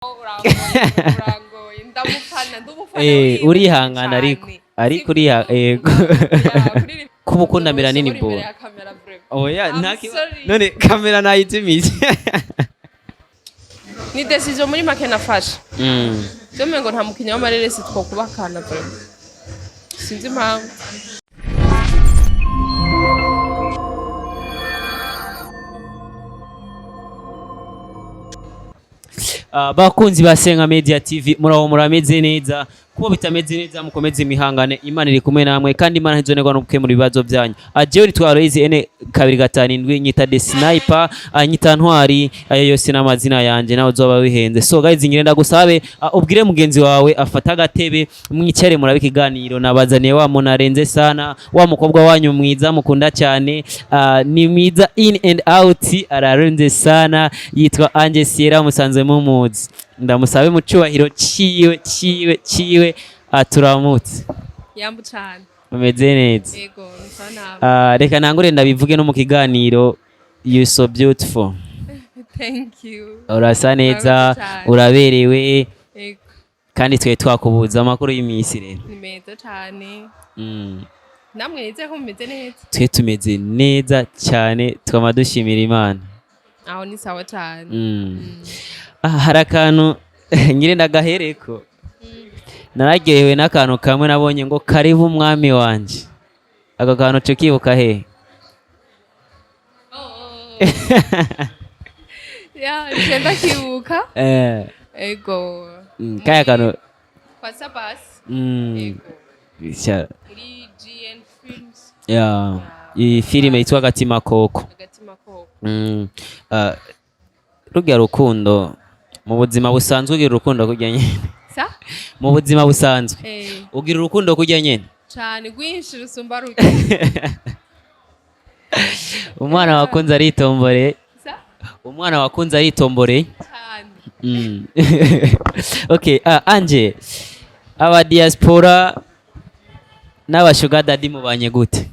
Urangoye, ndamufana, ndumufana Eh, wiwe urihangana ariko cane. ariko Sivyo? uriha yego. Ya, kuririmba Kuba ukunda Melanini nshobora imbere Boy. ya kamera, vraiment. Oya, I'm nta sorry. None kamera nayizimije. Ni décision muri make nafashe. Byo ngo nta mukinnyi w'amareresi twokubakana, vraiment sinzi impamvu. Ah, bakunzi ba Senga Media TV, muraho, murameze neza? Kuba bitameze neza, mukomeze imihangane, Imana iri kumwe namwe kandi Imana ntizonerwa no gukemura ibibazo byanyu. Jewe nitwa Aloys N 257, nyita The Sniper, nyita Ntwari, ayo yose n'amazina yanje, nawe uzoba wihenze. So guys, ngire ndagusabe ubwire mugenzi wawe afata agatebe mwicare murabe ikiganiro nabazaniye. Wa muntu arenze sana, wa mukobwa wanyu mwiza mukunda cyane, ni mwiza in and out, ararenze sana, yitwa Ange Sierra, musanzwe mumuzi. Ndamusabe mu cyubahiro ciwe ciwe ciwe aturamutse. Yambu cane. Umeze neza? Yego, nsa nabi. Reka nangure ndabivuge no mu kiganiro, you so beautiful. Thank you. Urasa neza. Murakoze cyane. Uraberewe. Yego. Kandi twe twakubuza amakuru y'iminsi rero. Ni meza cane. Namwe nizeye ko mumeze neza. Twe tumeze neza cyane, twama dushimira Imana. Aho ni sawa cane. Ah, hari akantu nyine ndagahereko, nararyohewe n'akantu kamwe nabonye ngo "Karibu umwami wanje". Ako kantu uca ukibuka he? Oh. Ya, nje ndakibuka. Ego. Kaya kantu. Kwa Sabasi. Ego. Muri GN Films. Ya, iyi filime yitwa Agatima Koko. Agatima Koko. Ah, rurya rukundo mu buzima busanzwe, ugira urukundo kurya nyene? Sa? Mu buzima busanzwe, ugira urukundo kurya nyene? Cane, rwinshi rusumba ruke. Umwana wakunze aritombore. Sa? Umwana wakunze aritombore. Cane. Okay, Anje, aba diaspora n'aba sugar daddy mubanye gute?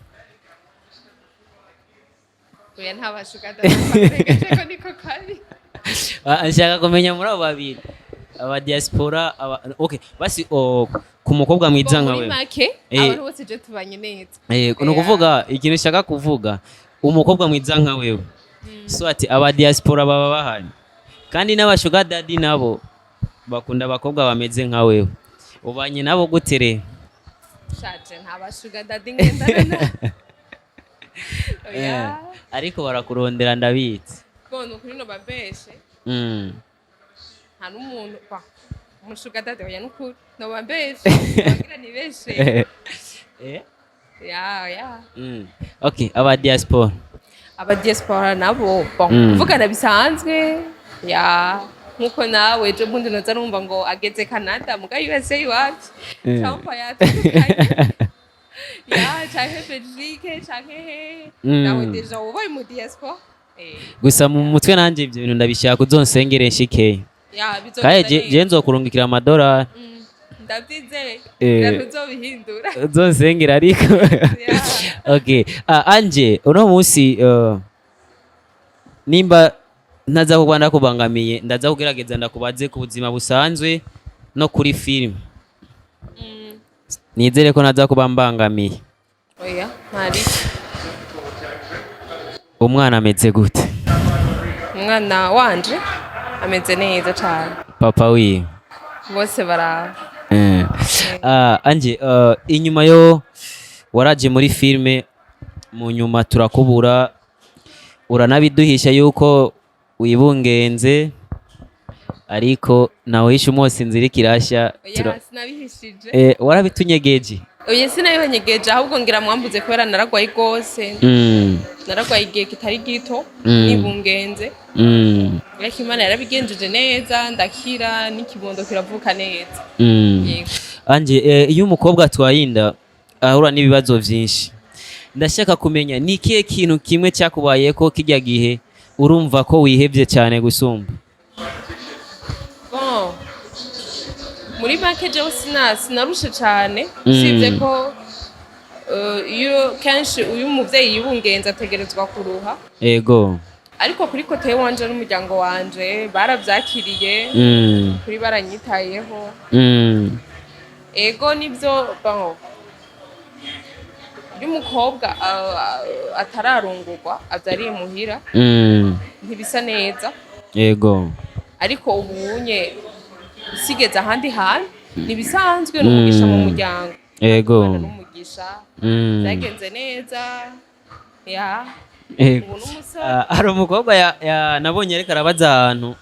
Oya, nta ba sugar daddy ko niko kabi. Ah, nshaka kumenya muri abo babiri, aba diaspora, aba, okay, basi ku mukobwa mwiza nka Muri wewe. make, abantu bose je tubanye neza. Ni ukuvuga ikintu nshaka kuvuga, umukobwa mwiza nka wewe, so ati aba diaspora baba bahari kandi n'aba sugar daddy nabo bakunda abakobwa bameze nka wewe, ubanye nabo gute rero? Shaje, nta ba sugar daddy ngendana na, oya. Ariko barakurondera, ndabizi. Bon, ukuri no babeshe, nta n'umuntu ba umu sugar daddy, oya, nukuri no babeshe bagira nibeshe. Ya ya. Okay, aba diaspora. Aba diaspora nabo, bon, kuvugana bisanzwe, ya, nkuko nawe ejo bundi noza numva ngo ageze Canada, muga USA iwacu, Trump yatandukanye, ya, canke Belgique canke he. Nawe déjà ubaye mu diaspora. Gusa mu mutwe nanjye ibyo bintu ndabishaka, uzonsengere nshikeyo. Ya, bizogenda Kandi neza. je nzokurungikira amadolari. Ndabyizeye. Ntuzobihindura. Uzonsengera ariko. Okay, Anje, uno munsi nimba ntaza kuba ndakubangamiye, ndaza kugerageza ndakubaze ku buzima busanzwe no kuri film. Nizere ko ntaza kuba mbangamiye. Oya, ntari. Umwana ameze gute? Umwana wanje ameze neza cane. Papa wiwe? Bose baraba. Anje, inyuma yo waraje muri filme, mu nyuma turakubura, uranabiduhisha yuko wibungenze, ariko nawe umwotsi inzira ikirashya. Oya, sinabihishije. Warabitunyegeje. Oya, sinabibanyegeje, ahubwo ngira mwambuze kubera naragwaye rwose. Naragwaye igihe kitari gito, nibungenze, ariko Imana yarabigenjeje neza, ndakira n'ikibondo kiravuka neza. Yego. Anje, iyo umukobwa atwaye inda ahura n'ibibazo vyinshi. Ndashaka kumenya ni ikihe kintu kimwe cyakubayeko kijya gihe urumva ko wihevye cyane gusumba? Bon, muri make jewe sinarushe cane, usibye ko iyo kenshi uyu muvyeyi yibungenze ategerezwa kuruha. Ego. Ariko kuri côté wanje n'umuryango wanje baravyakiriye, kuri baranyitayeho. Ego, nivyo. Bon, iyo umukobwa atararongorwa avyariye muhira, ntibisa neza. Ariko ubunye usigeze ahandi hantu, ntibisanzwe, ni umugisha mu muryango. Umwana n'umugisha. Byagenze neza ya. Ubu n'umusore. Ah, hari umukobwa nabonye ariko arabaza ahantu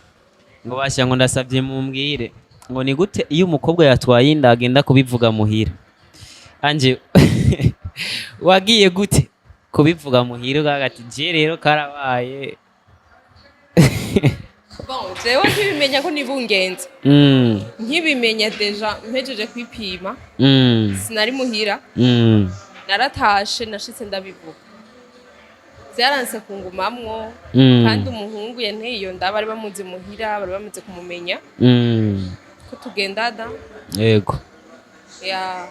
ngo bashyira ngo ndasabye mumbwire ngo ni gute iyo umukobwa yatwaye inda agenda kubivuga muhira. Anje, wagiye gute kubivuga muhira ukavuga ati je rero karabaye? Bon, jewe nkibimenya ko nibungenze, nkibimenya déjà mpejeje kwipima, sinari muhira. Naratashe, nashitse ndabivuga, vyaranse kungumamwo. Kandi umuhungu yanteye iyo nda bari bamuzi muhira, bari bamaze kumumenya ko tugendana. Ya,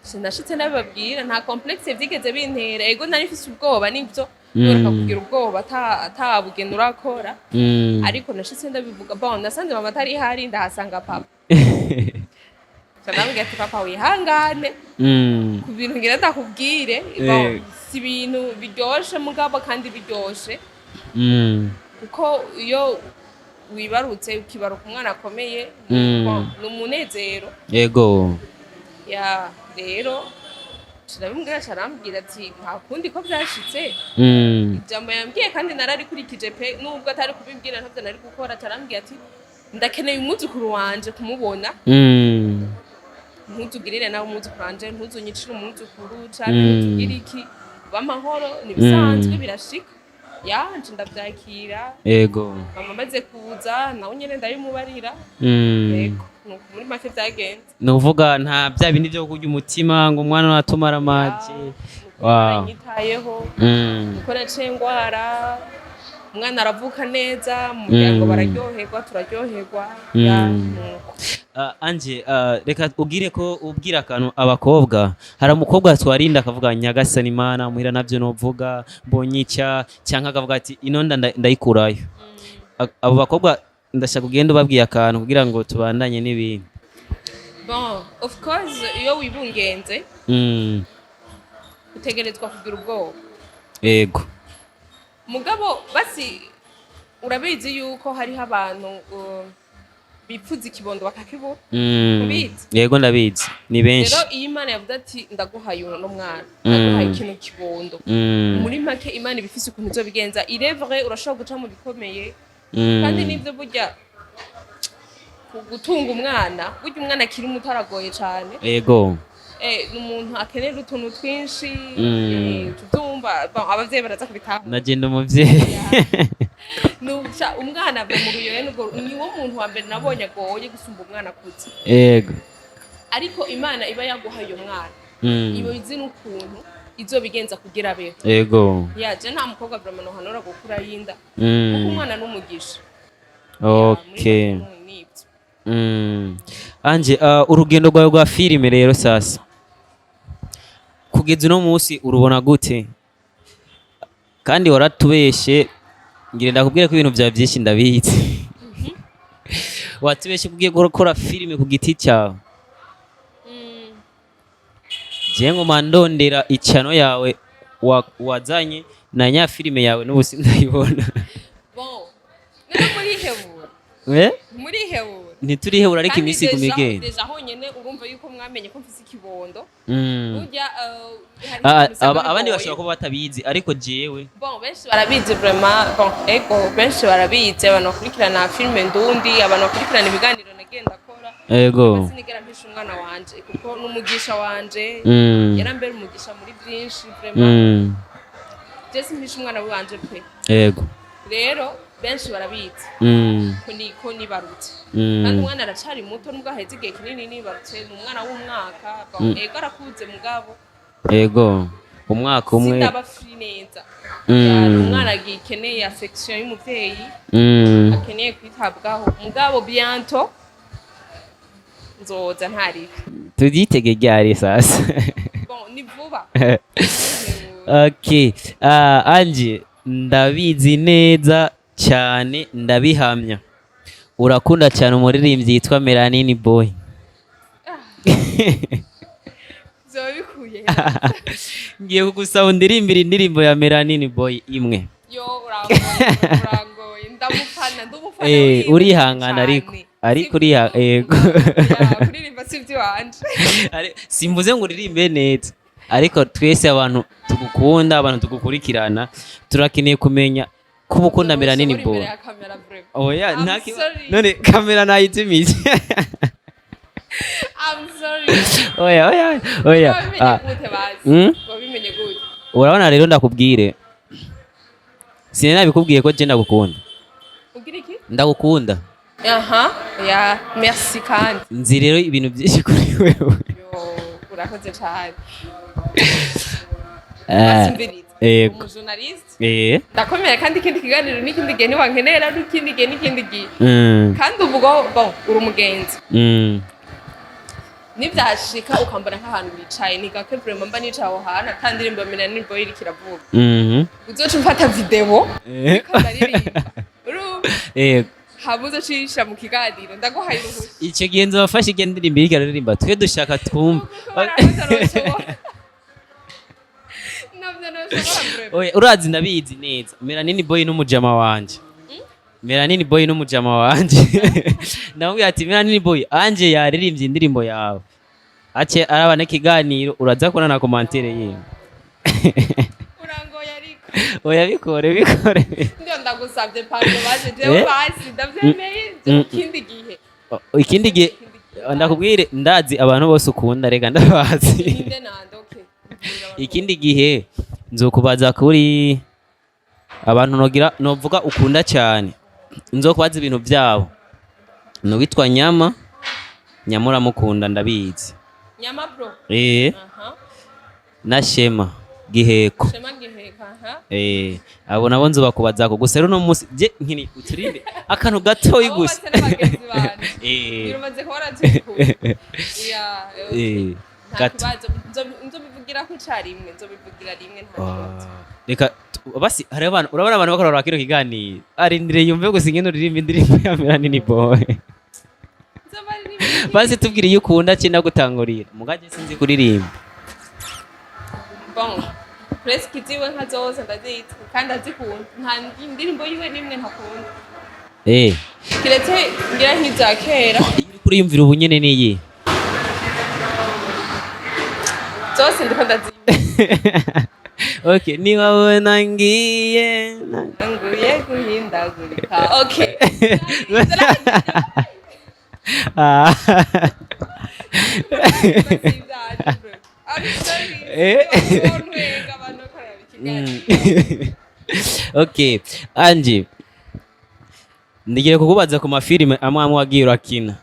sinashitse ndabibabwira, nta complexe vyigeze bintera. Ego, nari mfise ubwoba, nivyo. Yoreka kugira ubwoba ata bugeni urakora. Ariko nashitse ndabivuga. Bon, nasanze mama atari hari, ndahasanga papa. Ca ndamubwira ati: "Papa, wihangane ku bintu ngira ndakubwire." Bon, si ibintu biryoshe, mugabo kandi biryoshe, kuko iyo wibarutse, ukibaruka umwana akomeye, bon, ni umunezero. Ya, rero ndabimubwira, arambwira ati: "Nta kundi ko byashitse." Ijambo yambwiye kandi nararikurikije pe, nubwo atari kubibwira ntavyo nari gukora. Arambwira ati: "Ndakeneye umwuzukuru wanje kumubona. Ntuzugirire nawe umwuzukuru wanje, ntuzunyicire umwuzukuru canke ntuzugire iki, uba amahoro, nibisanzwe, birashika." Yanje ndavyakira. Mama amaze kuza nawe nyene ndabimubarira. Yego, nuko muri make vyagenze. Ni ukuvuga nta bya bindi byo kurya umutima ngo umwana natumara amaji. Wow. Nyitayeho, niko naciye ngwara, umwana aravuka neza mu muryango, bararyoherwa, turaryoherwa. Ya, nuko. Anje, reka ubwire ko ubwira akantu abakobwa. Hari umukobwa twarinda akavuga: "Nyagasani Imana, muhira navyo novuga, mbonye icya", cyangwa akavuga ati: "Ino nda ndayikurayo." Abo bakobwa ndashaka ugenda ubabwiye akantu kugira ngo tubandanye n'ibindi. Bon, of course, iyo wibungenze utegerezwa kugira ubwoba. Mugabo basi urabizi yuko hariho abantu bipfuza ikibondo bakakibura. Ubizi? Yego, ndabizi, ni benshi. Rero iyo Imana yavuze ati: "Ndaguhaye uno mwana, ndaguhaye ikintu kibondo", muri make Imana iba ifise ukuntu izobigenza. Irevre, urashobora guca mu bikomeye. Kandi nivyo, burya gutunga umwana, burya umwana akiri muto aragoye cane. Ni umuntu akenera utuntu twinshi. Tuvyumva. Bon, abavyeyi baraza kubitahura. Nagenda umuvyeyi. Nuca umwana ava mu ruyoye, nubwo niwo muntu wa mbere nabonye agoye gusumba umwana akuze. Ariko Imana iba yaguhaye uyo mwana, iba izi n'ukuntu izobigenza kugira abeho. Yaje nta mukobwa vraiment nohanura gukura y'inda, kuko umwana n'umugisha. Nibyo. Anje, urugendo rwawe rwa filime rero sasa kugeza uno munsi urubona gute? Kandi waratubeshe, ngira ndakubwira ko ibintu byawe byinshi ndabizi. Watubeshe ko ugiye gukora filime ku giti cyawe. Je ngoma ndondera icano yawe wazanye na nya filime yawe, n'ubu sindayibona. Bon, none murihebura? Eh? Murihebura? Ntiturihebura, ariko Kandi iminsi iguma igenda. Déjà honyene urumva yuko mwamenye ko mfise ikibondo. Burya hari Ah, ibintu usanga abandi bigoye. bashobora kuba batabizi, ariko jewe Bon, benshi barabizi vraiment. Bon, ego, benshi barabizi, abantu bakurikirana filime ndundi, abantu bakurikirana ibiganiro nagenda akora. Sinigera mpisha umwana wanje kuko n'umugisha wanje. Yarambera umugisha muri byinshi vraiment. Je simpisha umwana wanje pe. Rero benshi barabizi ko niko nibarutse. Kandi umwana aracari muto, nubwo aheze igihe kinini nibarutse, ni umwana w'umwaka. Bon, ego, arakuze, mugabo Ego, umwaka umwe. sindaba free neza. Ni umwana agikeneye affection y'umuvyeyi, akeneye kwitabwaho, mugabo bientôt nzoza ntaribi. Turyitege ryari sasa? Bon, ni vuba. Okay, Angie, Ndabizi neza cyane, ndabihamya, urakunda cyane umuririmbyi yitwa Melanini Boy. Zoba bikuye. Ngiye kugusaba undirimbire indirimbo ya Melanini Boy imwe. Yo, urangoye, urangoye. Ndamufana, ndumufana wiwe Urihangana. Cane. Ariko ariko Si uriha, yego. Ya, kuririmba si iby'iwanje. Simvuze ngo uririmbe neza, ariko twese abantu tugukunda, abantu tugukurikirana, turakeneye kumenya ko uba ukunda Melanini Imbere Boy. ya kamera, vraiment. Oya. I'm Nta sorry. None kamera nayizimije. I'm sorry. Oya, oya, oya. Wabimenye Ah. gute bazi? Wabimenye gute? Urabona rero, ndakubwire, sinabikubwiye ko je ndagukunda? Ugira iki? Ndagukunda. Aha, ya, merci kandi. Nzi rero ibintu byinshi kuri wewe. Yo, urakoze cyane. Basimviriza. Yego. Umujournaliste. Ndakomera kandi ikindi kiganiro n'ikindi gihe niwankenera, n'ikindi gihe, n'ikindi gihe. Kandi ubwo bon, uri umugenzi. Nibyashika ukambona nk'ahantu wicaye, ni gake vraiment mba nicaye aho hantu ata ndirimbo Melanin Boy iriko iravuga. Uzoca umfata video uriko ndaririmba. Urumva? Yego. Hama uzocisha mu kiganiro, ndaguhaye uruhushya. Icyo gihe nzobafasha igihe ndirimbo iriko iraririmba, twe dushaka twumve. Kuko barakoze, noshobora. Navyo noshobora vraiment. Oya, urazi, ndabizi neza, Melanini Boy n'umujama wanje. Melanini Boy n'umujama wanje. Ndamubwira ati: "Melanini Boy anje yaririmbye indirimbo yawe." Ace araba n'ikiganiro, uraza kubona na commentaire yiwe. Urangoye ariko. Oya, bikore, bikore. Ndio ndagusabye pardon baje jewe. Basi ndavyemeye ikindi gihe. Ikindi gihe ndakubwire, ndazi abantu bose ukunda, reka ndabazi. Ninde nande? Okay. Ikindi gihe nzokubaza kuri abantu nogira novuga ukunda cyane, nzokubaza ibintu byabo. Nuwitwa Nyama, Nyama uramukunda, ndabizi. Nyama Bro. Eh. Na Shema Giheko. Shema Giheka, aha. Eh, abo nabo nzobakubazako. Gusa rero uno munsi je nkini uturimbe akantu gatoyi Abo gusa. bose n'abagenzi banje. Eh. Bimaze kubona turi kumwe. Ya. Eh. Nta Gato. kibazo. Nzobivugira ko icarimwe, nzobivugira rimwe, nta kibazo. Ah, reka basi hari abantu, urabona abantu bakora kino kiganiro, arindire yumve gusa ingene uririmba indirimbo ya Melanini Boy. Nzobaririmba. Basi tubwire iyo ukunda cyenda gutangurira mugaje, sinzi kuririmba. Bon, presque iziwe nka zose ndazizi kandi ndazikunda. Nta ndirimbo yiwe n'imwe ntakunda. Kiretse ngira nk'iza kera. Iyo uri kuriyumvira ubu nyene niyi? Zose ndiko ndaziyumva. Okay, niwabona ngiye Nguye guhindagurika, okay. Ah. I'm sorry. Abantu bakorera ikiganiro. Okay, Angie, ndigire kukubaza ku mafilime amwe amwe wagiye urakina.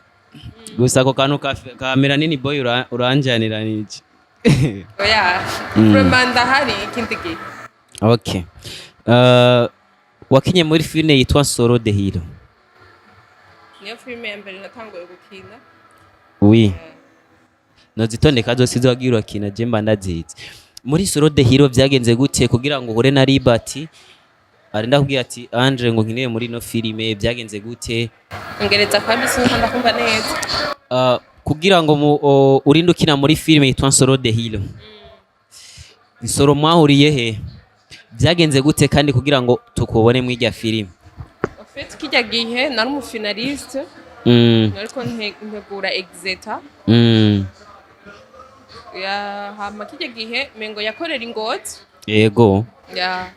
Gusa ako kantu ka Melanini Boy uranjanira niki? Oya, vraiment ndahari ikindi gihe. Okay, wakinye muri filime yitwa Solo the Hero. Niyo filime ya mbere natanguye gukina. Oui, nozitondeka zose izo wagiye urakina, je mba ndazizi. Muri Solo the Hero byagenze gute kugira ngo uhure na Liberty, arinda kubwira ati: "Andre, ngo nkinire muri ino filime"? Byagenze gute? Ongereza kandi, sinko ndakumva neza. Kugira ngo urinde ukina muri filime yitwa Nsoro the Hero, Nsoro mwahuriye he? Byagenze gute kandi kugira ngo tukubone muri irya filime? En fait, kijya gihe nari umufinaliste. Nariko ntegura exeta. Ya, hama kijya gihe mengo yakorera ingozi. Ya,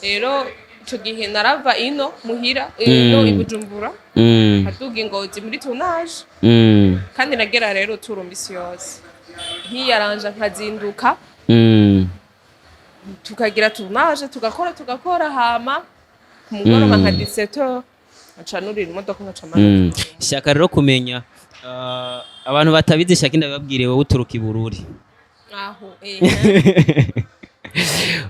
rero ico gihe narava ino muhira, ino i Bujumbura, nkaduga ingozi muri tournage. Kandi nagera rero turo misi yose, nkiyaranja nkazinduka, tukagira tournage, tugakora, tugakora, hama ku mugoroba nka 17 nkaca nurira imodoka, nkaca manuka. Shaka rero kumenya, abantu batabizi, shaka ndababwire, wowe uturuka i Bururi. Aho.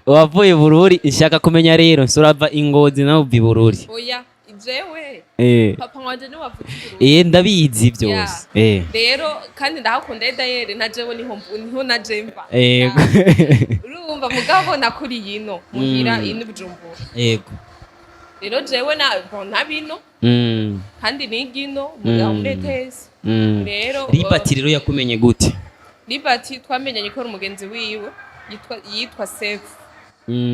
Wavuye i Bururi. Shaka kumenya rero, surava ingozi nawe uva i Bururi? Oya, jewe Papa wanje niwe avuka i Burundi. Eh, ndabizi byose. Rero kandi ndahakunda d'ailleurs, na jewe niho naje mva. Yeah. Urumva, mugabo nakuriye ino muhira, ino Bujumbura. Rero jewe na bon ntabino kandi niga ino mugabo muri ETS. Rero Libati rero yakumenye gute? Libati twamenyanye ko ari umugenzi wiwe yitwa Sefu.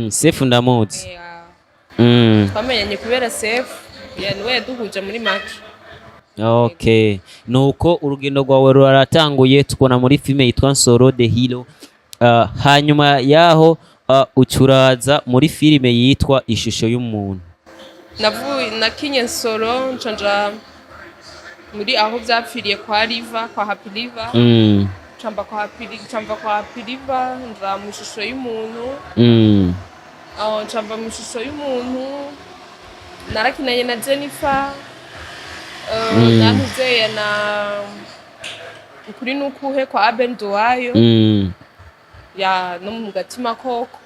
Sefu ndamuzi. Yeah. Twamenyanye kubera Sefu, ya niwe yaduhuje muri make. Okay, nuko urugendo rwawe ruratanguye, tukubona muri filime yitwa Nsoro the Hero. Hanyuma yaho ucuraza muri filime yitwa Ishusho y'Umuntu. Navuye nakinye Nsoro, nca muri Aho Byapfiriye kwa Riva, kwa Happy Riva. Ncamba kwa Happy, ncamba kwa Happy Riva, nja mu Ishusho y'Umuntu. Aho ncamba mu Ishusho y'Umuntu narakinanye na Jennifer, nantuzeye na Ukuri Nukuhe kwa Abel Duwayo. Ya, no mu Gatima Koko.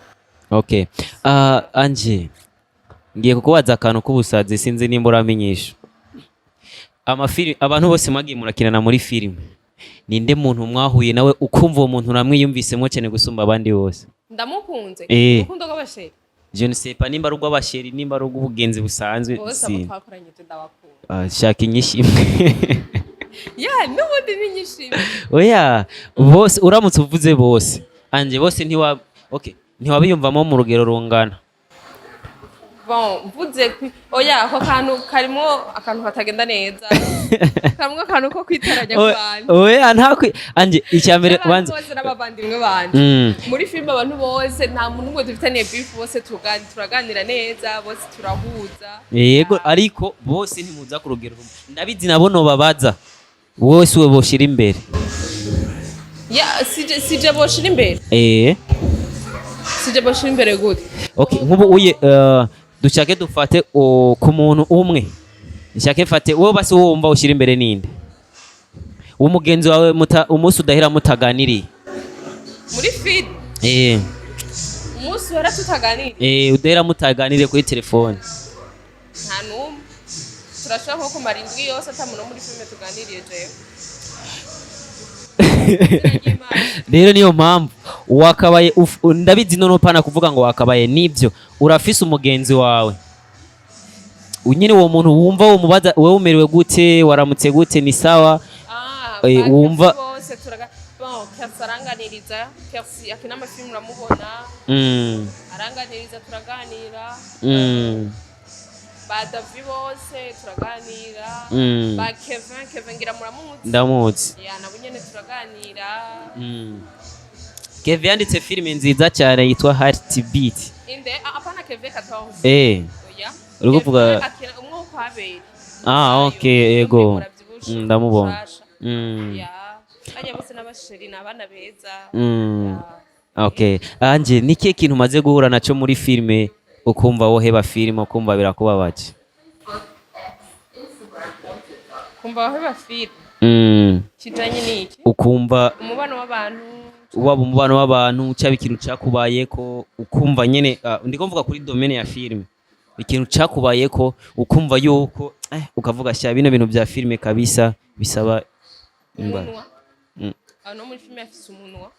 Okay. Anje ngiye kukubaza akantu k'ubusazi, sinzi nimba uramenyesha amafilime. Abantu bose mwagiye murakinana muri filime, ninde muntu mwahuye nawe ukumva uwo muntu uramwiyumvisemo cyane gusumba abandi bose? Ndamukunze? Urukundo rw'abasheri? Je ne sais pas nimba ari urw'abasheri, nimba ari urw'ubugenzi busanzwe. Bose abo Si twakoranye je ndabakunda. Ah, shaka inyishu imwe. Ya, n'ubundi ni nyishimwe. Oya, bose uramutse uvuze bose, anje bose ntiwa, okay, ntiwabiyumvamo mu rugero rungana. Bon, mvuze oya, ako kantu karimo akantu katagenda neza, karimo akantu ko kwiteranya ku bantu. Oya, nta anje icya mbere Abantu banza bose n'abavandimwe banje. Muri filime abantu bose, nta muntu umwe dufitaniye beef, bose turaganira neza, bose turahuza. Yego, ariko bose ntimuza ku rugero rumwe, ndabizi. Nabo nobabaza wose we boshira imbere. Ya, sije boshira imbere. Sije boshira imbere gute? Okay, nk'ubu uye dushake dufate ku muntu umwe, nshake fate wowe basi, wowe wumva ushyira imbere ninde umugenzi wawe umunsi udahera mutaganiriye? Muri filime? Umunsi uhera tutaganiriye? Eh, udahera mutaganiriye kuri telefone. Nta n'umwe. Turashobora nko kumara indwi yose ata muntu wo muri filime tuganiriye jewe. Izina ry'Imana. Rero niyo mpamvu wakabaye ndabizi none upana kuvuga ngo wakabaye nibyo, urafise umugenzi wawe nyine, uwo muntu wumva womubaza wewe umerewe gute, waramutse gute, ni sawa. Ah, Eh, ba Kersi bose turaga, bon, Kersi aranganiriza. Kersi akina amafilmu, uramubona. Aranganiriza, turaganira. Ba Davi bose turaganira. Ba Kevin, Kevin ngira muramuzi. Ndamuzi. Ya, nabo nyene turaganira. Kevin yanditse filime nziza cyane yitwa Heartbeat. Inde? Ah, apana Kevin 14. Eh. Oya. Uri kuvuga- Kevin akina umwe wo kwa Abeli. Ah, okay, ego. Muravyibushe, Ndamubona. mushasha. Ya, bajya bose n'abasheri, ni abana beza. Ya. Okay, anje ni kihe kintu umaze guhura naco muri filime ukumva woheba filime, ukumva birakubabaje? Kumva waheba filime? Kijanye n'iki? Ukumva Umubano w'abantu? Waba umubano w'abantu, cyaba ikintu cyakubayeko ukumva nyene, ndiko mvuga kuri domaine ya filime, ikintu cyakubayeko ukumva yuko ukavuga sha bino bintu bya filime kabisa bisaba imbaraga. Umunwa. Abantu bo muri filime bafise umunwa.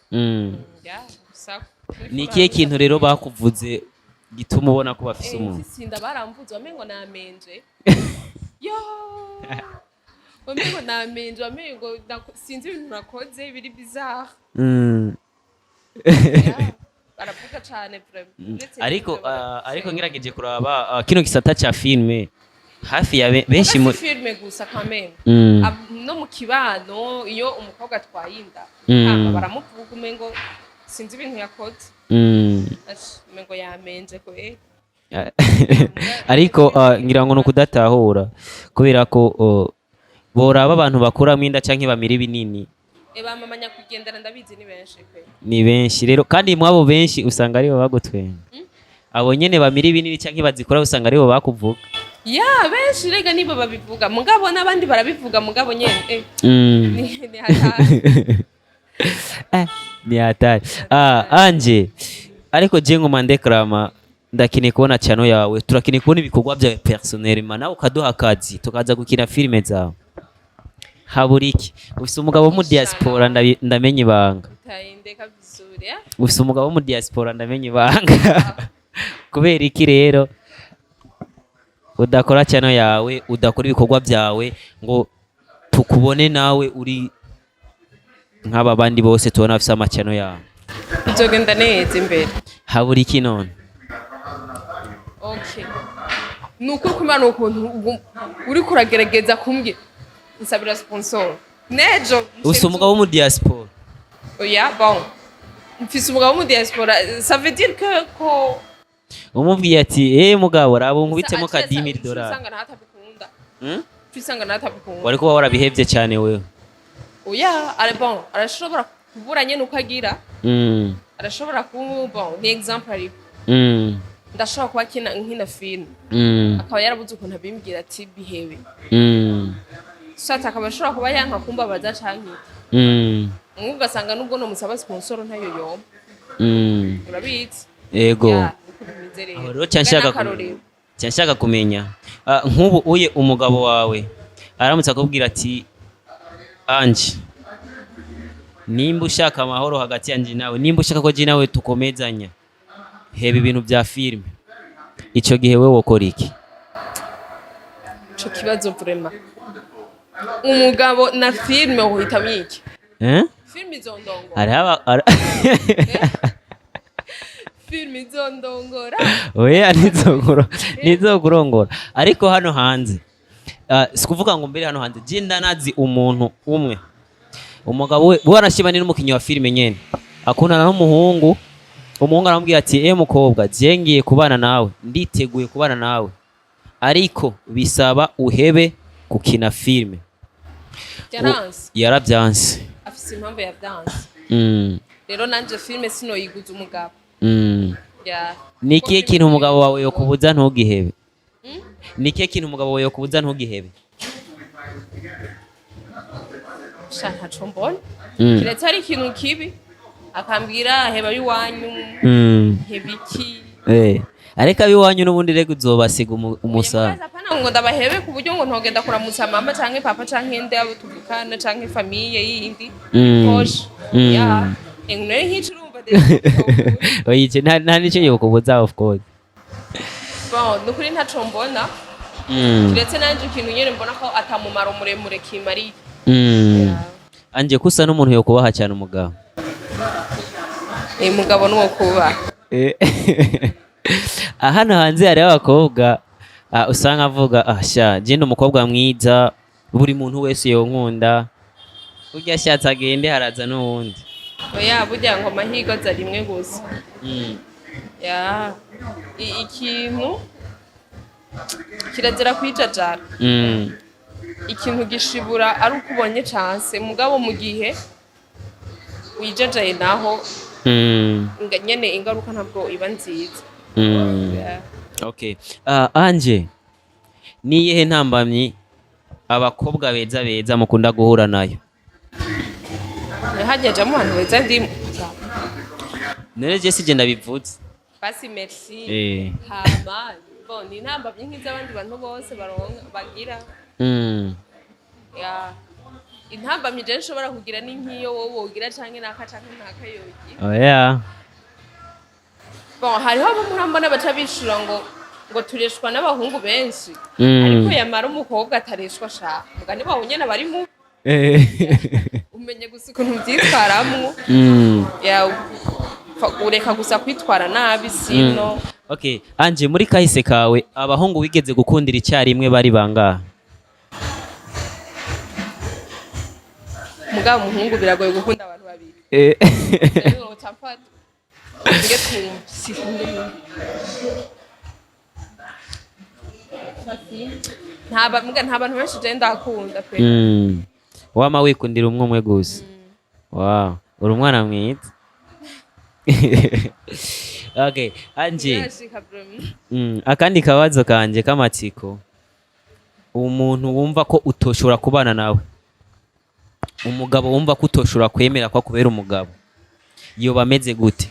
Ya, gusa muri Ni filime ikihe abantu kintu bafise rero bakuvuze gituma ubona ko bafise umunwa? Mfise inda baramvuze, wamengo namenje yo, wamengo namenje, wamengo sinzi ibintu nakoze biri bizarre. Ya, baravuga cane vraiment. Uretse Ariko n'ivyo ariko ngerageje kuraba kino gisata ca filime hafi ya benshi Muga muri si filime gusa quand même. No mu kibano iyo umukobwa atwaye inda, hama baramuvuga, umengo sinzi ibintu yakoze. Ash, umengo yamenje ko eh. Ariko ngira ngo ni ukudatahura, kubera ko boraba abantu bakuramo inda canke bamira ibinini. E, ba mama nyakwigendera ndabizi ni benshi pe. Ni benshi rero, kandi mwabo benshi usanga aribo bagutwenga, abo nyene bamira ibinini canke bazikora usanga aribo bakuvuga. Ya, benshi rega nibo babivuga, mugabo n'abandi barabivuga, mugabo nyene ni hatari. Ni hatari. Anje ariko je nguma ndekrama. Ndakeneye kubona channel yawe, turakeneye kubona ibikorwa byawe personnellement, nawe ukaduha akazi tukaza gukina filime zawe. Habura iki? Ufise umugabo wo mu diaspora, ndamenya ibanga. Utaendeka vizuri, eh? Ufise umugabo wo mu diaspora, ndamenya ibanga. Kubera iki rero udakora channel yawe, udakora ibikorwa byawe ngo tukubone nawe uri nk'aba bandi bose tubona bafise ama channel yawe? Bizogenda neza imbere. Habura iki none? Okay, ni ukuri kumana ukuntu uriko uragerageza kumbwira nsabira sponsor nejo. Ufise umugabo wo mu diaspora. Oya, bon, mfise umugabo wo mu diaspora, ça veut dire que ko Umubwiye ati: "Eh mugabo, raba unkubitemo ka 10,000 dollars." Usanga ntatabikunda. Hmm? Usanga ntatabikunda. Wari kuba warabihevye cyane wewe. Oya, ara bon, arashobora kubura nyene uko agira. Arashobora kuba, bon, ni exemple, ariko ndashobora kuba kina nkina film, akaba yarabuze ukuntu abimbwira ati bihebe. Sata akaba ashobora kuba yanka kumbabaza canke iki. Ugasanga nubwo nomusaba sponsor ntayo yompa. Urabizi. Ego. Ya, niko bimeze rero. Aho rero cyanshaka N'akarorero. Cyanshaka kumenya, nk'ubu uye umugabo wawe aramutse akubwira ati: "Anje, nimba ushaka amahoro hagati yanjye nawe, nimba ushaka ko je nawe tukomezanya, heba ibintu bya filime," icyo gihe we wokora iki? Ico kibazo vraiment, umugabo na filime uhitamo iki? Eh? Filime izondongora. Hariho Filime izondongora. Oya, ntizokurongora, ariko hano hanze, si kuvuga ngo mbere hano hanze je ndanazi umuntu umwe, umugabo we wanashima ni n'umukinnyi wa filime nyene, akundana n'umuhungu. Umuhungu aramubwira ati: "Eh mukobwa, je ngiye kubana nawe, nditeguye kubana nawe, ariko bisaba uhebe gukina filime." Yaranse. Yarabyanse. Afise impamvu yavyanse. Rero nanje filime sinoyiguza umugabo. Ya. Ni ikihe kintu umugabo wawe yokubuza ntugihebe? Ni ikihe kintu umugabo wawe yokubuza ntugihebe? Sha, ntaco mbona. Kiretse hari ikintu kibi akambwira: "Heba iwanyu." Heba iki? Eh, ariko abiwanyu n'ubundi rego uzobasiga umusara. Mugaza apana ngo ndabahebe ku buryo ngo ntogenda kuramutsa mama canke papa canke nde abo tuvukana canke famille yindi. Poshe. Ya, none nk'ico urumva Oya, ico nta nico yokubuza, of course. Bon, nukuri ntaco mbona. Kiretse nanje ikintu nyene mbona ko atamumaro muremure kimariye. Anje, ko usa n'umuntu yokubaha cyane umugabo. Eh, mugabo nuwo kuba. Hano hanze hariho abakobwa, usanga avuga: "Ah sha, je ndi umukobwa mwiza, buri muntu wese yonkunda, burya ashatse agende haraza n'uwundi." Oya, burya ngo amahirwe aza rimwe gusa. Ya, ikintu kirazira kwijajara. Ikintu gishibura ari uko ubonye chance, mugabo mu gihe wijajaye naho, nyene ingaruka ntabwo iba nziza. Yeah. Okay. Anje, ni iyihe ntambamyi abakobwa beza beza mukunda guhura nayo? Hajya jamo ahantu heza ndimo. None je sije ndabivuze. Basi, merci. Hama bon, ni intambamyi nk'iz'abandi bantu bose baronka bagira. Ya, intambamyi je nshobora kugira ni nk'iyo wowe wogira canke naka canke naka yogira. Oya. Bon, hariho abo murambona baca bishura ngo tureshwa n'abahungu benshi. Ariko yamara umukobwa atareshwa sha, mugani wawe nyene bari mu umenye gusa ukuntu uvyitwaramwo. Ya, ureka gusa kwitwara nabi, sino. Okay, Anje, muri kahise kawe abahungu wigeze gukundira icyarimwe bari bangahe? Mugabo umuhungu biragoye gukunda abantu babiri. Rero woca mfata nge twumve. Nta bantu benshi je ndakunda pe. Wama wikundira umwe umwe gusa. Wow, uri umwana mwiza. Okay, Anje. Birashika vraiment. Akandi kabazo kanje k'amatsiko. Umuntu wumva ko utoshobora kubana nawe, umugabo wumva ko utoshobora kwemera ko akubera umugabo, yoba ameze gute?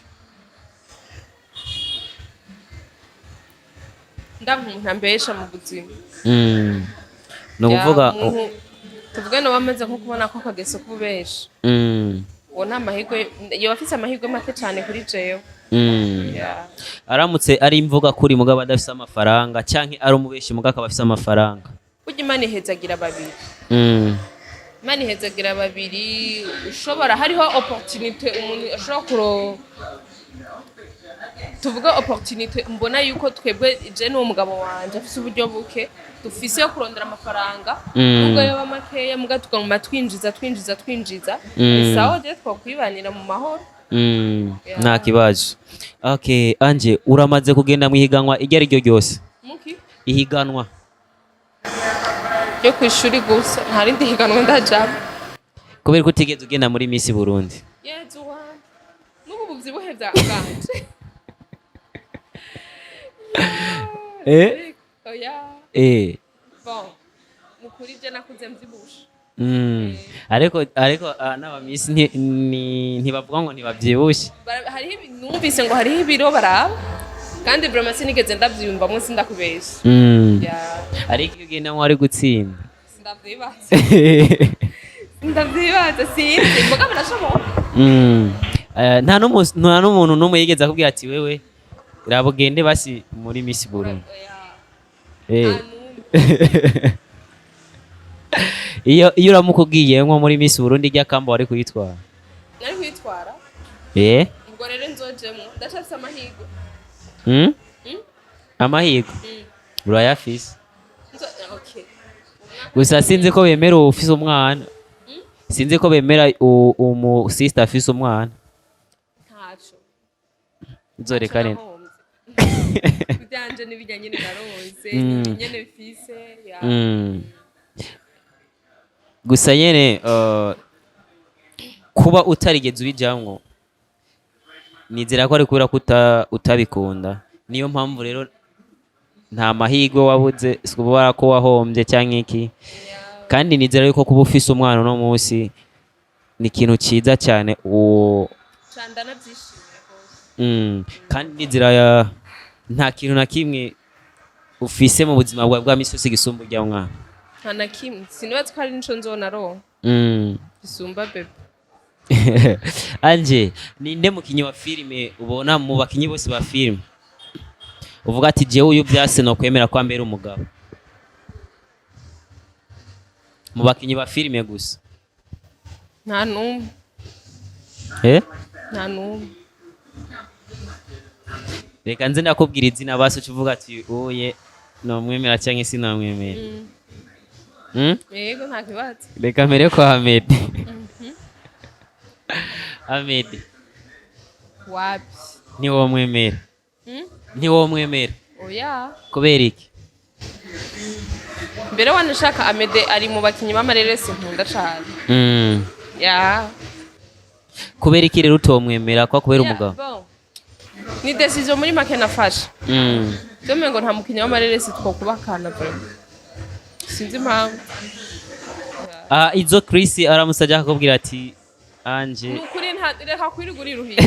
Ndanka umuntu ambesha mu buzima. Ni ukuvuga Ya, umuntu tuvuge no bamaze nko kubona ko akageso k'ububesha, uwo nta mahirwe, yoba afise amahirwe make cane kuri jewe. Ya. Aramutse ari imvuga kuri mugabo adafise amafaranga, canke ari umubeshi mugabo akaba afise amafaranga? Burya Imana ihezagira babiri. Imana ihezagira babiri. Ushobora, hariho opportunité umuntu ashobora kuro, tuvuge opportunité mbona yuko twebwe, je n'uwo mugabo wanje afise uburyo buke, dufise yo kurondera amafaranga, nubwo yoba makeya, muga tukaguma twinjiza, twinjiza, twinjiza. Ni sawa, je twokwibanira mu mahoro. Yeah. Nta kibazo. Okay, Anje, uramaze kugenda mu ihiganwa iryo ari ryo ryose? Muki? Ihiganwa. Ryo kw'ishuri gusa, nta rindi higanwa ndajamwo. Kubera ko utigeze ugenda muri Miss Burundi? Yezu wanje, n'ubu buvyibuhe bwanje. Eh? Oya. Bon, mukuri je nakuze mvyibushe. Ariko n'aba Miss ntibavuga ngo ntibavyibushe. Hariho numvise ngo hariho ibiro baraba, kandi vraiment sinigeze ndavyiyumvamwo, sindakubesha. Ya. Ariko iyo ugenda wari gutsinda. Sindavyibaza, sindavyibaza, sinzi, mugabo birashoboka. Nta n'umuntu n'umwe yigeze akubwira ati: "Wewe raba ugende basi muri Miss Burundi"? Oya. Eh. Nta n'umwe. Iyo uramuka ugiye nko muri Miss Burundi, ry'akamba wari kuyitwara? Nari kwitwara. Eh. Ubwo rero nzojemwo, ndacafise amahirwe. Mm? Amahirwe Mm. urayafise. Okay. Gusa sinzi ko bemera ufise umwana, sinzi ko bemera umu sister afise umwana. Ntaco. Nzoreka neza. Ibyanje n'ibijya nyine naronse, nyene bifise ya. Gusa nyene kuba utarigeze ubijamwo, nizera ko ari kubera ko utabikunda. Niyo mpamvu rero nta mahirwe wabuze, si kubera ko wahombye cyangwa iki. Kandi nizera yuko kuba ufise umwana uno munsi ni ikintu cyiza cyane uwo. Ca ndanavyishimiye rwose. Kandi nizera nta kintu na kimwe ufise mu buzima bwawe bwa misi yose gisumba urya mwana. Nta na kimwe, sinibaza ko hari nico nzonaronka gisumba bébé. Anje, ninde mukinyi wa filime ubona mu bakinyi bose ba filime uvuga ati: "Jewe uyu byase no kwemera ko ambera umugabo"? Mu bakinyi ba filime gusa. Nta n'umwe. Eh? Nta n'umwe. Reka nze ndakubwira izina basi, uca uvuga ati: "Uye nomwemera cyangwa sinamwemera." Mm? Yego, nta kibazo. Reka mbere kwa Ahmed. Ahmed. Wapi. Ntiwomwemera? Mm? Ntiwomwemera? Oya. Kubera iki? Mbere wanashaka Amede ari mu bakinyi b'amareresi nkunda cane. Ya. Kubera iki rero utomwemera ko kubera Ya, umugabo? Bon. Ni décision muri make nafashe. Byo ngo nta mukinyi w'amareresi twokubakana, vraiment sinzi impamvu. Ah, izo Chris aramutse ajya akakubwira ati: "Anje"? Ni ukuri, nta, reka kwirirwa uriruhisha.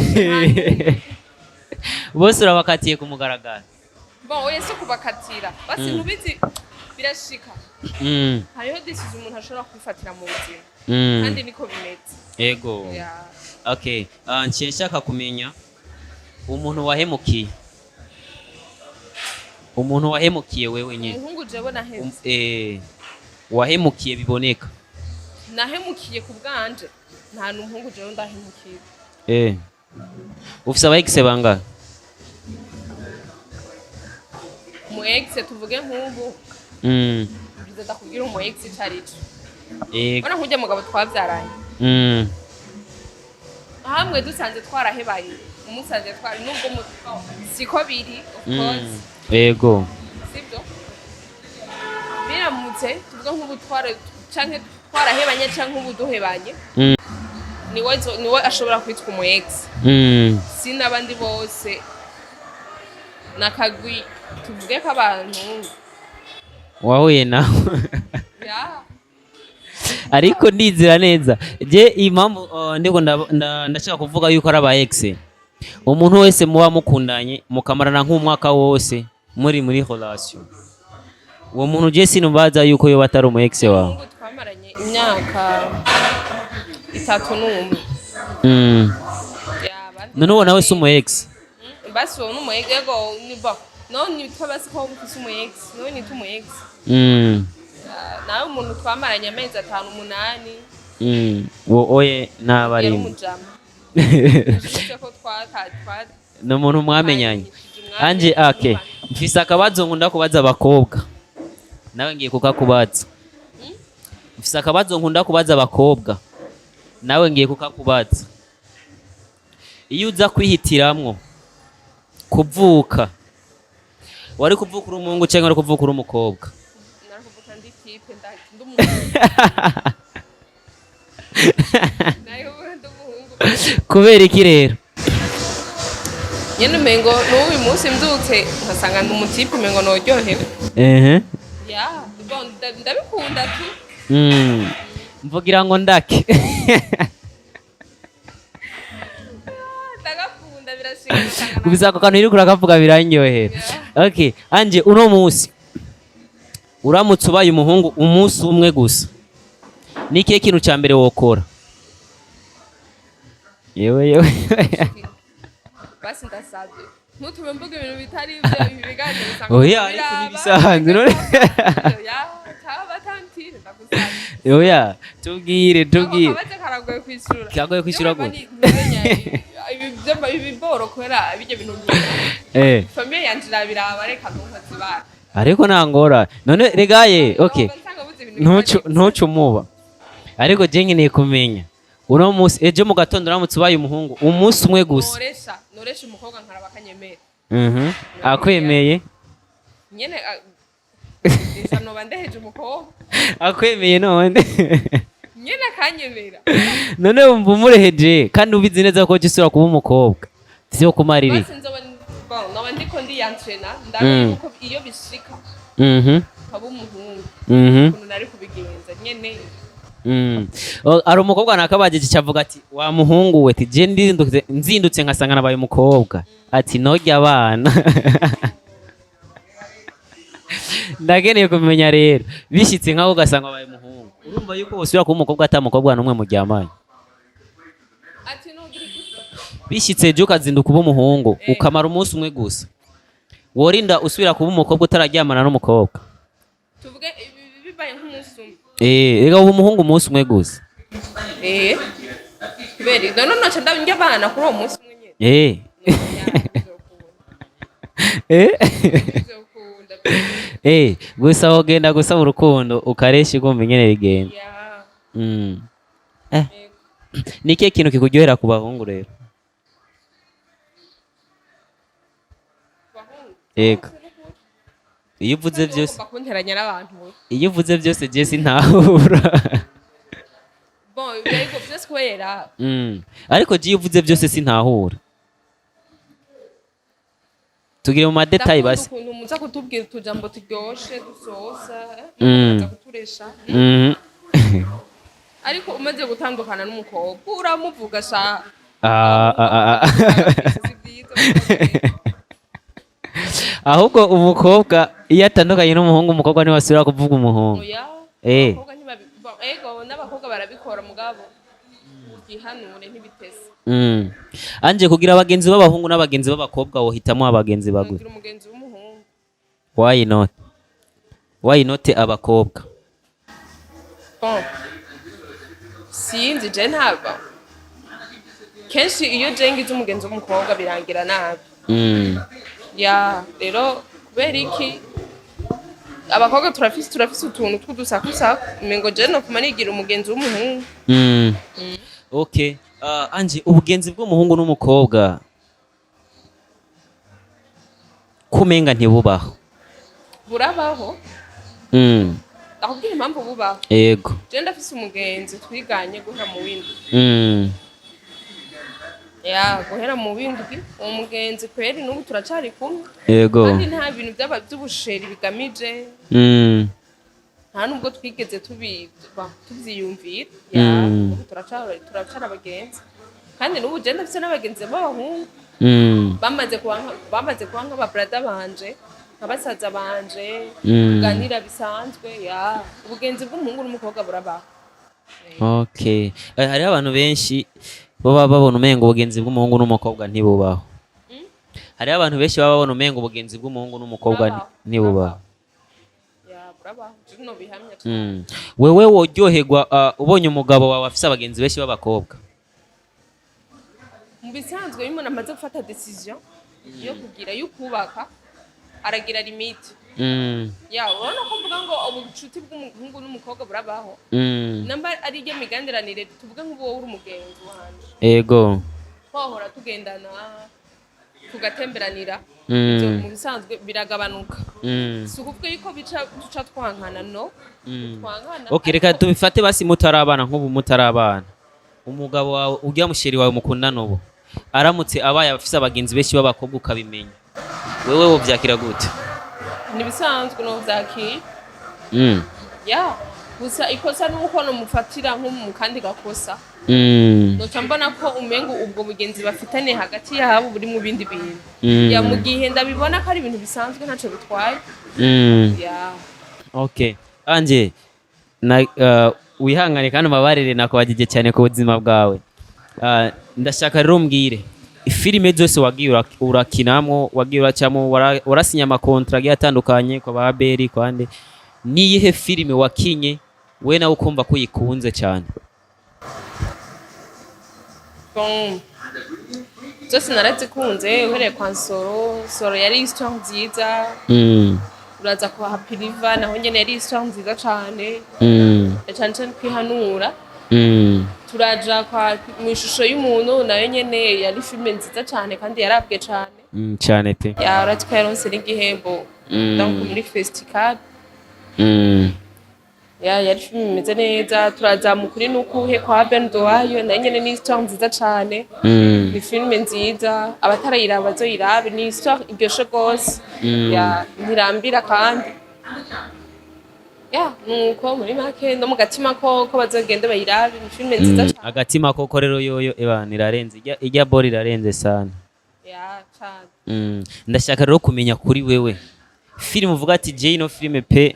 Bose urabakatiye ku mugaragaro? Bon, oya, si kubakatira, basi ntubizi birashika. Hariho décision umuntu ashobora kwifatira mu buzima, kandi niko bimeze. Ego. Ya. Okay, nciye nshaka kumenya umuntu wahemukiye, umuntu wahemukiye wewe nyine. Umuhungu jewe naheze? Wahemukiye biboneka. Nahemukiye ku bwanje, nta n'umuhungu jewe ndahemukiye. Ufise aba ex bangahe? Umu ex, tuvuge nk'ubu, biza ndakubwira umu ex ico arico. Ego. Ubona nk'urya mugabo twavyaranye, hamwe dusanze twarahebanye, umusanze twari nubwo siko biri, of course. Ego. Sibyo, biramutse tuvuge nk'ubu twara canke twarahebanye canke ubu duhebanye, niwe ashobora kwitwa umu ex. Si n'abandi bose, nakagwi tuvuge ko abantu Wahuye nawe. Ya. Ariko ndizera neza je impamvu ndiko ndashaka kuvuga yuko ari aba ex, umuntu wese muba mukundanye mukamarana nk'umwaka wose. Muri relation, uwo muntu je sinumbaza yuko yoba atari umu ex wawe. Umuhungu twamaranye imyaka 31. Ya, abandi. None uwo nawe si umu ex? Basi uwo ni umu ex, ego, ni bo no nitwa basi ko mfise umu ex, no nitwa umu ex. Nawe umuntu twamaranye amezi 5, 8. Uwo oye Yari n'abarimo. umujama. Ushitse ko twa Ni umuntu mwamenyanye. Twanyishije umwanya. Anje, ake mfise akabazo nkunda kubaza abakobwa, nawe ngiye kukakubaza. Mfise akabazo nkunda kubaza abakobwa, nawe ngiye kukakubaza. Iyo uza kwihitiramwo kuvuka, wari kuvuka uri umuhungu canke wari kuvuka uri umukobwa? Narakuvuka ndi type ndi umuhungu, nayo ndi umuhungu. Kubera iki rero? Nyene umengo n'uyu munsi mbyutse nkasanga ndi umu type, umengo noryohewe. Ya, bon, ndabikunda tu. Mvugira ngo ndake. Ndagakunda, birashika nkasanga. Gusa ako kantu uriko urakavuga birandyohera. Okay, Anje, uno munsi uramutse ubaye umuhungu umunsi umwe gusa, ni ikihe kintu ca mbere wokora? Yewe yewe! Basi ndasabye ntutume mvuga ibintu bitari ibyo, ibi biganiro usanga Oya, ariko biraba, n'ibisanzwe, none. Oya, cyaba tantine, ndagusabye. Oya, tubwire, tubwire. Ako kabazo karagoye kwishura. Karagoye kwishura gute? Ibi biboro kubera bijya bintu famille yanje irabiraba, reka ntunkoze ibara. Ariko ntangora none regaye, okay. Nsanga buze ibintu Ntucu bitari. Ntucu umuba, ariko je nkeneye kumenya uno munsi, ejo mu gatondo, uramutse ubaye umuhungu umunsi umwe gusa. Noresha umukobwa nkaraba akanyemera. Akwemeye? Nyene esa noba ndeheje umukobwa. Akwemeye none? Nyene akanyemera. None wumva umureheje kandi ubizi neza ko usubira kuba umukobwa, vyo kumarira iki? Basi nzoba, bon, noba ndiko ndiyantrena, ndabe yuko iyo bishika nkaba umuhungu, ukuntu nari kubigenza nyene. Oh, hari umukobwa nakabajije cavuga ati: "Wa muhungu we, tije ndindutse nzindutse nkasanga nabaye umukobwa," ati: "Norya abana." Ndakeneye kumenya rero, bishitse nkaho ugasanga wabaye umuhungu, urumva yuko wosubira kuba umukobwa ata mukobwa n'umwe muryamanye? Ati nugira iki? Bishitse ejo ukazinduka uba umuhungu, ukamara umunsi umwe gusa, worinda usubira kuba umukobwa utararyamana n'umukobwa? Tuvuge bibaye nk'umunsi umwe? Eh, reka uba umuhungu umunsi umwe gusa. Eh, kubera none noca ndabindya abana kuri uwo munsi umwe nyene. Oya, bizokunda. Bizokunda. Gusa wogenda gusaba urukundo ukaresha ugumva ingene bigenda. Ya. Eh. Ni ikihe kintu kikuryohera ku bahungu rero? Bahungu? Yego. Iyo uvuze byose Ugomba kunteranya n'abantu. Iyo uvuze byose je sintahura. Bon, yego, byose kubera Ariko je iyo uvuze byose sintahura. Tugire mu ma détails ndakunda basi. ukuntu muza kutubwira utujambo turyoshe dusosa, mukaza kuturesha. Ariko umaze gutandukana n'umukobwa uramuvuga sha. Ah, ah, ah, ah. Si byiza. Ahubwo umukobwa iyo atandukanye n'umuhungu, umukobwa niwe asubira kuvuga umuhungu. Oya. Abakobwa bon, ego, n'abakobwa barabikora, mugabo gihanure ntibitese. Anje, kugira abagenzi b'abahungu n'abagenzi b'abakobwa, wohitamo abagenzi bagute? Ngira umugenzi w'umuhungu. Why not? Why not abakobwa? Bon, sinzi, je ntabwo kenshi iyo je ngize umugenzi w'umukobwa birangira nabi. Ya, rero kubera iki abakobwa turafise utuntu tw'udusakusaku, umengo je nopfuma nigira umugenzi w'umuhungu. Okay. Anje, ubugenzi bw'umuhungu n'umukobwa kumenga ntibubaho. Burabaho. Ndakubwira impamvu bubaho. Yego. Je ndafise umugenzi twiganye guhera mu w'indwi. Ya, guhera mu w'indwi, uwo mugenzi kweri n'ubu turacari kumwe. Kandi nta bintu byaba by'ubusheri bigamije. Nta nubwo twigeze tuvyiyumvira. Ya, ubu turacari abagenzi, kandi n'ubu je ndafise n'abagenzi b'abahungu bamaze kuba nk'aba brother banje. Nka basaza banje, tuganira bisanzwe. Ya, ubugenzi bw'umuhungu n'umukobwa burabaho. Okay. Hariho abantu benshi baba babona umengo ubugenzi bw'umuhungu n'umukobwa ntibubaho. Hariho abantu benshi baba babona umengo ubugenzi bw'umuhungu n'umukobwa Burabaho. ntibubaho. Ya, burabaho, je bihamya. Wewe woryoherwa ubonye umugabo wawe afise abagenzi benshi b'abakobwa? Mu bisanzwe, iyo umuntu amaze gufata décision yo kugira, yo kubaka, aragira limite. Ya, urabona ko mvuga ngo ubucuti bw'umuhungu n'umukobwa burabaho. Namba ari iryo miganderanire, tuvuge nk'ubu wowe uri umugenzi wanje, twahora tugendana, tugatemberanira, ivyo mu bisanzwe biragabanuka. Si ukuvuga yuko bica duca twankana, no twankana. Okay, reka tubifate basi mutarabana, nk'ubu mutarabana. Umugabo wawe, urya mu chéri wawe mukundana ubu, aramutse abaye afise abagenzi benshi b'abakobwa ukabimenya, wewe wovyakira gute? Ni bisanzwe, no vyakira. Ya, gusa ikosa nuko nomufatira nko mu kandi gakosa, noca mbona ko umengo ubwo bugenzi bafitaniye hagati yabo buri mu bindi bintu. Ya, mu gihe ndabibona ko ari ibintu bisanzwe, ntaco bitwaye. Ya. Okay. Anje na wihangane kandi ubabarire nakubajije cyane ku buzima bwawe. Ndashaka rero umbwire filime zose wagiye urakinamwo, wagiye uracamo, warasinya ama contrats agiye atandukanye kwa ba Beri, kwa nde. Niyihe filime wakinye we nawe ukumva ko uyikunze cyane? Bon, zose narazikunze, uhereye kwa Nsoro. Nsoro yari histoire nziza. Uraza kwa Happy River, naho nyene yari histoire nziza cane, cane cane kwihanura. Turaja kwa mu ishusho y'umuntu, nayo nyene yari filime nziza cane kandi yarabwe cane. Cyane pe. Ya, uretse ko yaronse n'igihembo, donc muri festival. Ya, yari filime imeze neza. Turaza mu kuri nukuhe kwa Ben Dowayo, nayo nyene ni histoire nziza cane. Ni filime nziza, abatarayiraba bazoyirabe, ni histoire iryoshe rwose. Ya, ntirambira kandi. Ya, nuko muri make no mu gatima ko bazogenda bayirabe, ni filime nziza cane. Agatima koko rero yoyo ebana irarenze, ijya bori irarenze sana. Ya, cane. Ndashaka rero kumenya kuri wewe filime uvuga ati je ino filime pe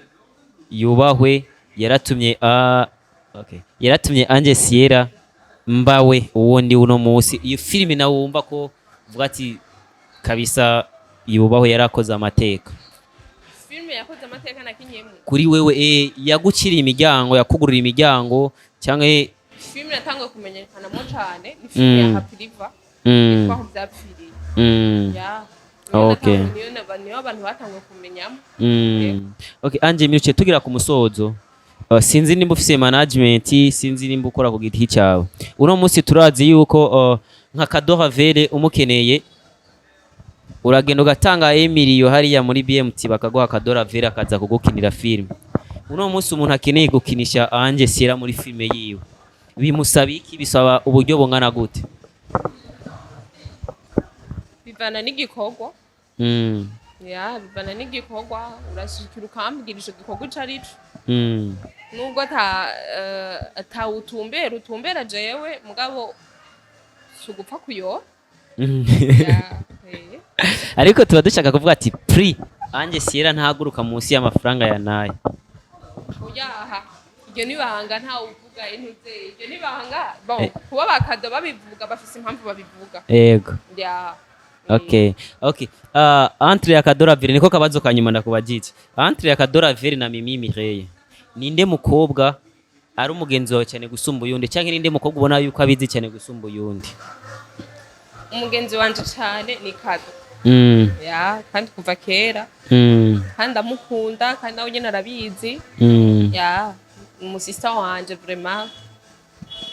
yubahwe, yaratumye okay, yaratumye Ange Sierra mbawe uwo ndi uno munsi. Iyo filime nawe wumva ko uvuga ati kabisa yubahwe, yarakoze amateka. Filime yakoze amateka nakinyemwe? Kuri wewe, yaguciriye imiryango, yakugurira imiryango cyangwa Filime natanguye kumenyekanamo cane ni filime ya Happy River, yitwa Aho Vyapfiriye. Ya. Niyo abantu batanguye kumenyamo. Okay, Ange Miruce, tugira ku musozo. Sinzi nimba ufise management, sinzi nimba ukora ku giti cyawe. Uno munsi turazi yuko nka Kadoha Vere umukeneye uragenda ugatanga emiliyo hariya muri BMT, bakaguha Kadora Vere akaza kugukinira filime. Uno munsi umuntu akeneye gukinisha Ange Sierra muri filime yiwe, bimusaba iki? Bisaba uburyo bungana gute? Bivana n'igikorwa. Ya, bivana n'igikorwa, urashikira ukambwira ico gikorwa ico ari co. Nubwo ata atawutumbera utumbera jewe, mugabo si ugupfa kuyora. Ya. Ariko tuba dushaka kuvuga ati prix Ange Sierra ntahaguruka munsi y'amafaranga ya nayo. Oyaha, iryo ni banga, ntawe uvuga intuze, iryo ni banga. Bon, kuba bakado babivuga bafise impamvu babivuga. Yego. Ya. Okay. Entre ya Kadora Vere, niko kabazo ka nyuma ndakubajije. Entre ya Kadora Vere na Mimi Mireille, ninde mukobwa ari umugenzi wawe cyane gusumba uyundi, canke ninde mukobwa ubona yuko abizi cyane gusumba uyundi? Umugenzi wanje cane ni Kado. Ya, kandi kuva kera, kandi ndamukunda, kandi nawe nyene arabizi. Ya, umusista wanje vraiment,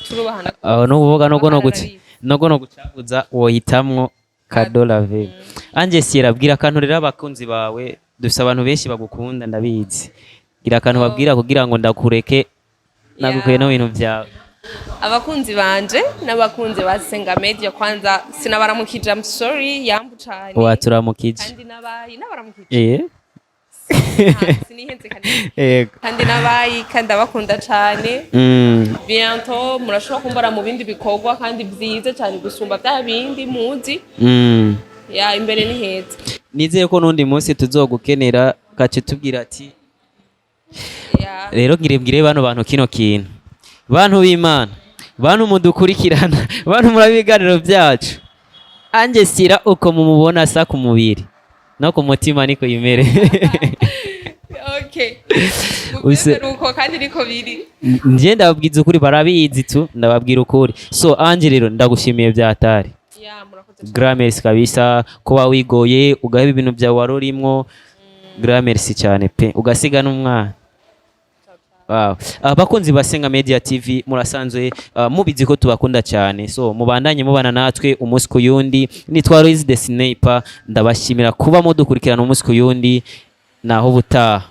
turubahana. Aho no kuvuga no no guca Arabizi. no gucaguza, wohitamwo Kadora Vere. Ange Sierra, bwira akantu rero abakunzi bawe, dufise abantu benshi bagukunda ndabizi. Gira akantu babwira kugira ngo ndakureke nagukuye no bintu byawe. Abakunzi banje n'abakunzi ba Senga Media, kwanza sinabaramukije, I'm sorry, yambu cane. Waturamukije. Kandi nabayi nabaramukije. Sinihenze kandi. Yego. Kandi nabayi, kandi abakunda cane. Bientôt murashobora kumbara mu bindi bikorwa kandi vyiza cyane gusumba bya bindi muzi. Ya, imbere ni heza. Nizeye ko n'undi munsi tuzogukenera gace tubwira ati rero ngire mbwire bano bantu kino kintu, bantu b'Imana, bantu mudukurikirana, bantu muri ibiganiro byacu, Ange Stella uko mumubona asa ku mubiri no ku mutima niko yimere. Okay. Uko kandi niko biri. Nje ndababwiza ukuri, barabizi tu, ndababwira ukuri. So Ange rero ndagushimiye byatari. Ya, murakoze cyane. Grand merci kabisa kuba wigoye ugaheba ibintu byawe wari urimwo. Grand merci cyane pe, ugasiga n'umwana. Wow. Abakunzi ba Senga Media TV, murasanzwe mubizi ko tubakunda cyane, so mubandanye mubana natwe umunsi ku yundi. Nitwa Louise the Sniper, ndabashimira kuba mudukurikirana umunsi ku yundi. Naho ubutaha.